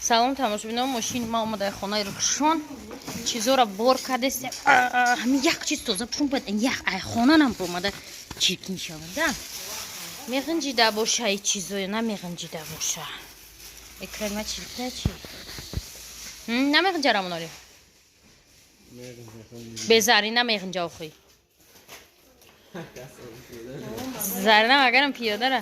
Салом, тамошобинон. Мошини ма омадаи хонаи Рукшон, чизора бор кардестем. Ҳамин як чиз тоза пушон бояд, як ай хона нам омада чиркин шавада. Меғинҷида боша и чизоё, намеғинҷида боша. Экрани ма чиркина чи намеғинҷа, Рамоноли? Безари намеғинҷа охи. Зарина магарам пиёдара.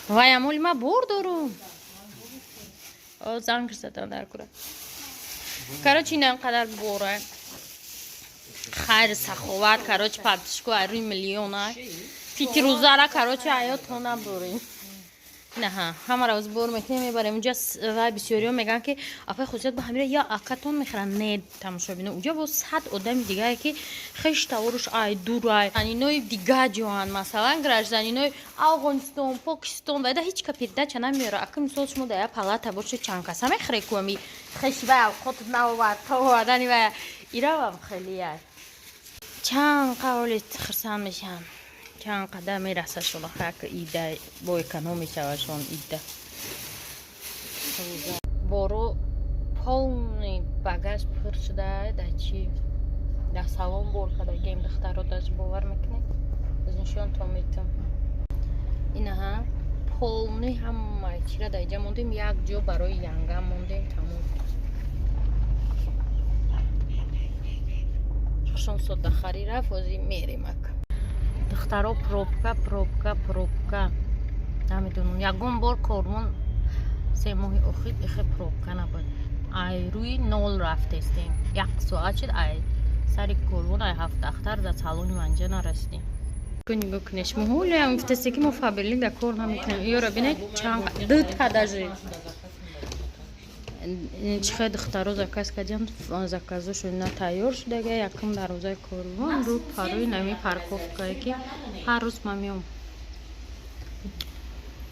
Вай, амоли ма бор дорум. Занг задан дар кура. Короче, инам қадар бора. Хайр, саховат, короче, подписчику ай рӯи миллиона. Фитирӯзара, короче, аётона бурем. Наҳа, ҳамаро оз бор мекунем, мебарем унҷа. Вай, бисёриҳо мегӯянд, ки апай хусусият ба ҳамира я акатон мехӯранд. Не, тамошобино, уҷа бо 100 одами дигае, ки хеш таворуш ай дурай, инои дига ҷоанд, масалан, гражданинои Афғонистон, Покистон, вайда ҳеҷ ка передача намеёра. Ака, мисол, шумо дар я палата бошед, чанд каса мехӯре ку ами хеши вай авқот наовард, то овардани вай иравам хелияй. Чанд қавли хирсанд мешавам, чанд қадар мерасашон, хак ида бо эконом мешавашон. Ида боро полный багаж пур шуда, да чи дар салон бор кардагем. Духтаро, даже бовар мекунед, аз нишонтон метам. Инаҳа, полный ҳамаи чира дар иҷа мондем, як ҷо барои янгам мондем, тамом. Хушон содахарӣ рафт, ҳозир мерем. Ак, духтаро, пробка, пробка, пробка. Намедонам, ягон бор корвон 3 моҳи охир ихе пробка набуд. Ай рӯи нол рафтестем, як соат шуд ай сари корвон, ай Ҳафтахтар дар салони манҷа нарасидем. Нигоҳ кунед, шумо ҳолиам гуфтасе, ки мо Фаберлик дар кор намекунем. Ёра бинед, чанд дута даже чихе духтаро заказ кардиам, заказошон на тайёр шудага. Якум дарвозаи корвон рӯ парои нами парковкае, ки ҳар рӯз ман меом.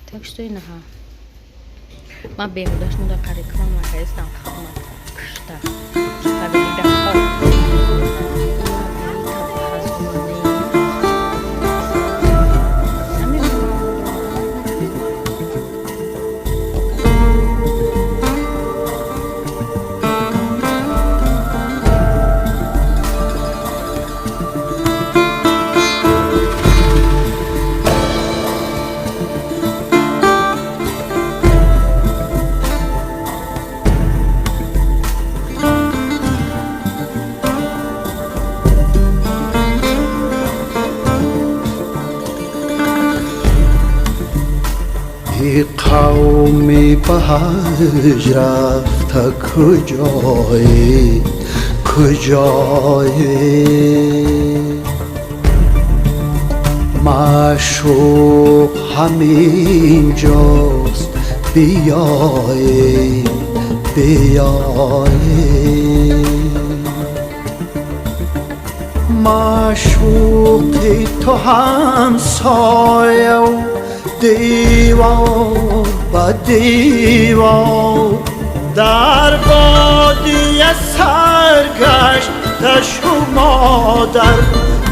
Так что инаҳа, ман беҳуда шуда реклама накардистам, хидмат кушта Фаберлик дар хоб. Қавми ба ҳаҷ рафта куҷоед, куҷоед? Маъшуқ ҳамин ҷост, биёед, биёед. Маъшуқи ту ҳамсояв девор ба девор, дар бодия саргашта, шумо дар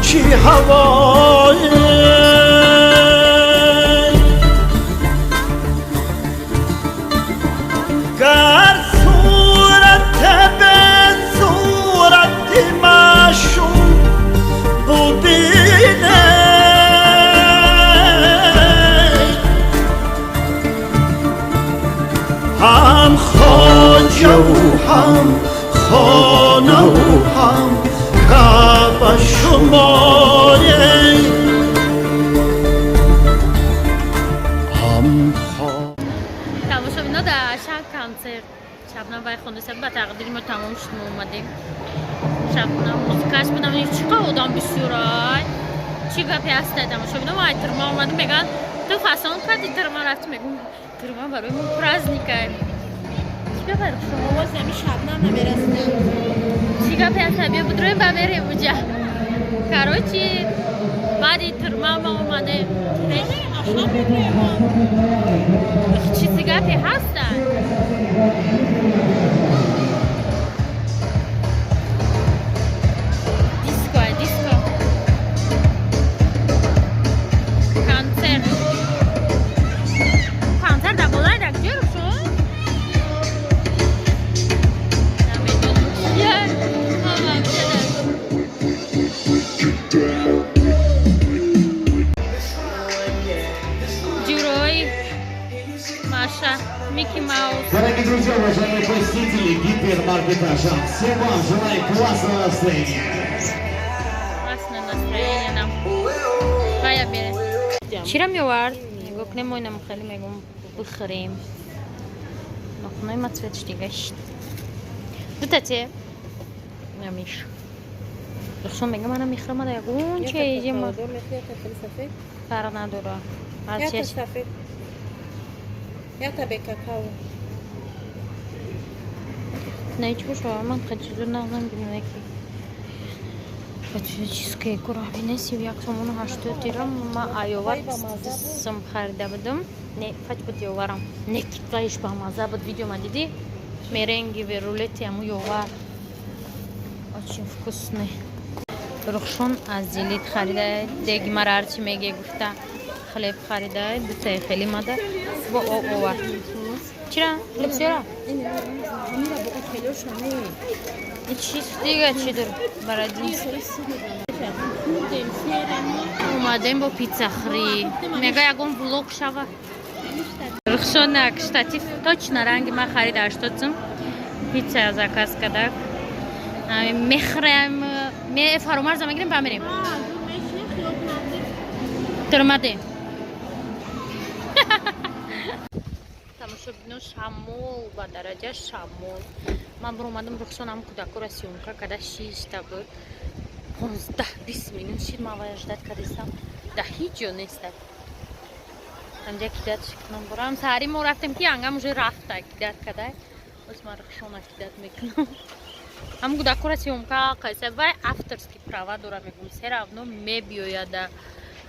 чӣ ҳавое? Гар сурат бе сурати маъшуқ бубинед, ҳам хоҷаву ҳам хонаву ҳам Каъба шумоед, ҳам Тамошобино, дар шаб концерт Шабнам вай хондаса, ба тақдири мо тамом шуд, мо омадем. Шабнам музикаш будам, чӣ қадр одам бисёрай, чӣ гапе ҳастай? Тамошобино, мо ай турма омадем, мегӯянд, ту фасон кардӣ, турма рафтӣ. Мегӯм, турма барои мо праздникай. Чӣ гапе? Овози ҳами Шабнам намерасидам. Чӣ гапе ҳастай? Биё, будроем ба мерем уҷа. Короче, баъди турма мо омадем. Ашам мегӯем. Чизи гапе ҳастай? Диско, диско, концерт. марки Ашан. Всем вам желаем классного настроения. Классное настроение нам. Ҳая, берем. Чира меовард? Нигоҳ кунем, мо инам хеле мегум, бихӯрем. Нохунои ма цветш дига шид. Дута те. Намиш. Рухшон мега, мана мехӯрам, ада ягон чизе ма фарқ надора. Аз чиаш Ята бе какао. Не, чӣ боша, ман хеле чизо нағз намебинам, яки. Чизкейку равине 31 сомону 80 дирам, ма аёвар сум харида будам. Не, фач буд ёварам. Не, китваиш бамаза буд, видео ма дидӣ? Меренги рулети аму ёвар. Очень вкусный. Рухшон аз Зелит харида, деги мара ҳарчи меге гуфта, хлеб харида, дутаи хеле мада бо об овард. Чира? Хлеб сёра? Чиз дига чи дур Бородинский. Омадем бо пиццахӯрӣ. Мега, ягон влог шава. Рухшона штатив точно ранги ма харида, 80 сум. Пицца заказ кардак. Мехӯрем, ме Фаромарза мегирем, ба мерем. Турмаде. Тамошобино, шамол, ба дараҷа шамол. Ман биромадам, Рухшонам кӯдакора съёмка када, шишта буд. 15-20 минут шид, ман вая ждать кардисам. Да ҳеҷ ҷо неста. Ҳамҷа кидать кунам бурам. Саҳари мо рафтем, ки ангам уже рафта кидать кадай. Боз ман Рухшона кидать мекунам. Ҳам кӯдакора съёмка қайса, вай авторский права дора, мегум, всё равно мебиёяда.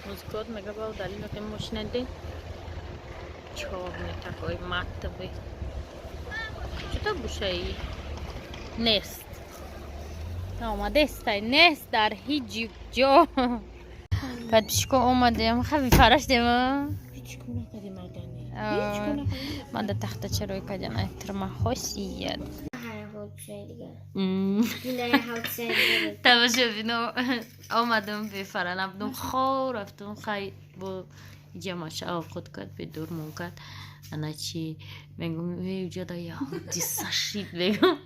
Музикот мега, ба удалить мекунем мошина ден. Чёрный такой матовый. Что бушаи? Нест. Омадестай, нест дар ҳеҷ ҷо. Подписчико, омадем, хави фараштем. Ман да тахтача рӯй кардем, айтирма хосият. Тамошобино, омадам, бефара набудам, хор рафтум, хай бо иҷамаша овқот кард, бедормон кард. Ана чи мегум, ҷода я ҳодиса шид, мегум.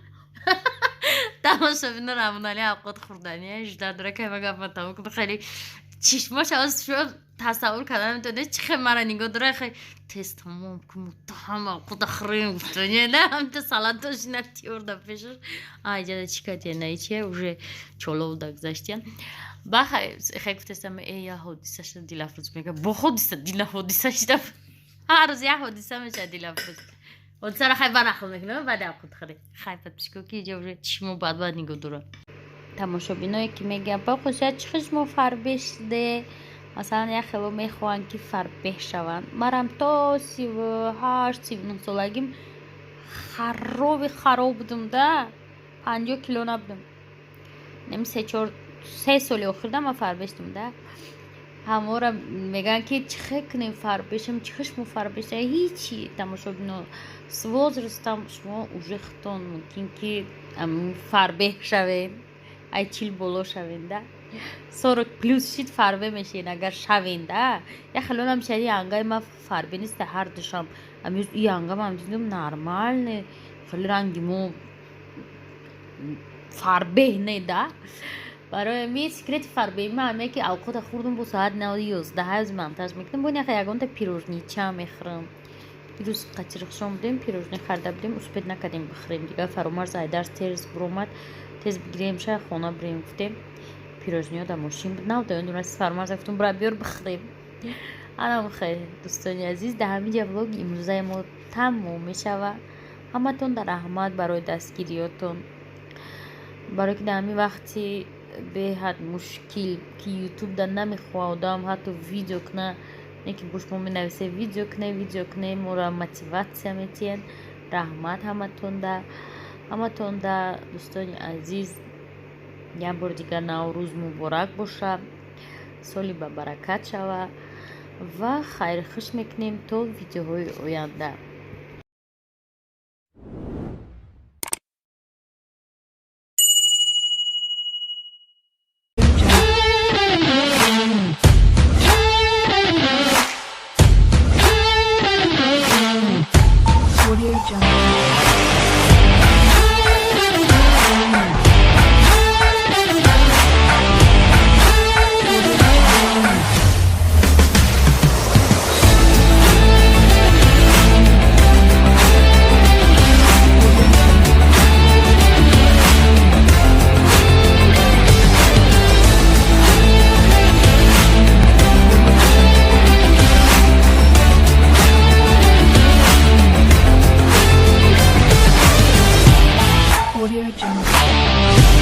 Тамошобино, Рамонали авқот хӯрдани жда дора, ки ма гапма тамом кунам. Хеле чишмош аз тасаввур карда наметавонед, чи хел мара нигоҳ дора, хел тез тамом кун, муттаҳам авқота хӯрем гуфтоне, на ҳамта салатошина тиёрда пешаш. А иҷада чӣ кардия, на ичия уже чолов да гузаштиян. Баха хел гуфтастам, э, я ҳодиса шуда, Дилафрӯз мега, бо ҳодиса, дила ҳодиса шуда, ҳар рӯз як ҳодиса мешавад. Дилафрӯз ҳодисаро хай ба нақл мекунам баъди авқот хӯрӣ. Хай, подписчико, ки иҷа уже чишмо бад бад нигоҳ дорад. Тамошобиное ки мегӯянд, ба хусусият чӣ хел шумо фарбеҳ шуде, масалан, як хело мехоҳанд, ки фарбеҳ шаванд. Марам то 38, 39 солагим хароби хароб будум, да 50 кило набудам. Неми се чор се соли охирда ман фарбеҳ шудам, да ҳамора мегӯянд, ки чӣ хел кунем фарбешам, чӣ хел шумо фарбеҳ шуда. Ҳичи, тамошобино, с возрастом шумо уже худтон мумкин ки фарбеҳ шавед, ай 40 боло шавен, да 40 плюс шид, фарбе мешавен, агар шавен, да як хелонам шади ангаи ма фарбе неста, ҳар душам амиз и ангам дидум, нормальный, хеле ранги мо фарбеҳ не, да. Барои ми секрети фарбеҳи ма ҳаме, ки авқота хӯрдум, бо соат 9, 11 ҳаз монтаж мекунам, бо няха ягонта пирожнича мехӯрам. Ирӯз қатирхшон будем, пирожни харида будем, успеть накардем бихӯрем, дигар Фаромарз ай дарс тез буромад, тез бигирем ша, хона бирем гуфтем. Пирожниҳо дар мошин буд, нав даён раси Фаромарз гуфтум, бура биёр, бихӯрем. Анам хел, дӯстони азиз, дар ҳамин ҷа влоги имрӯзаи мо тамом мешавад. Ҳаматон дар раҳмат барои дастгириётон, барое ки дар ҳамин вақти беҳад мушкил, ки Ютуб да намехоҳад одам ҳатто видео куна, не ки бо шумо менависе, видео куне, видео куне, моро мотиватсия метиҳен. Раҳмат ҳаматонда, ҳаматонда. Дӯстони азиз, як бори дигар Наврӯз муборак боша, соли ба баракат шава ва хайрхуш мекунем то видеоҳои оянда. Audio Jungle. Ҳафиз.